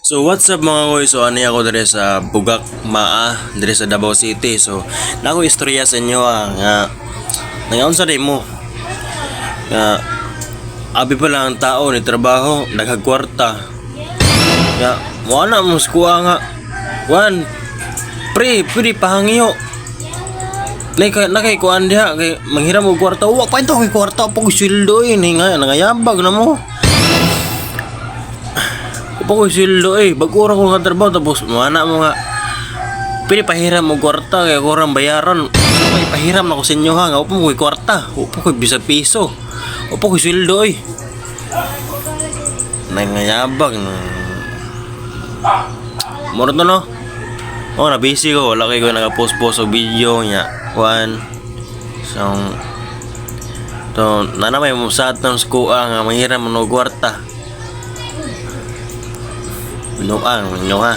So what's up, mga koy? So ano ako dire sa Bugak Maa, dire sa Davao City. So nako istorya sa inyo nga nangaunsa di mo nga abi pa lang ang tao ni trabaho, daghag kwarta. Nga mo na mo skuha nga wan pre, pwede pahangyo. Nay kay nakay kuan diha kay manghiram og kwarta. Wa pa into kay kwarta pa ko sweldo eh ni nga nangayabag na mo. Wa pa ko sweldo eh. Bago ra ko nga trabaho tapos mana mo nga pwede pahiram og kwarta kay ako rang bayaran. May pahiram na ko sa inyo ha nga wa pa mo ko'y kwarta. Wa pa ko'y bisag piso. Wa pa ko'y sweldo eh. Nangayabag na. Muro to no? Oh, na busy ko. Wala kay ko naka-post-post og video niya. One. So, to, na may mo sa atong skuha nga manghiram mo og kwarta. Binuang, inyo ha.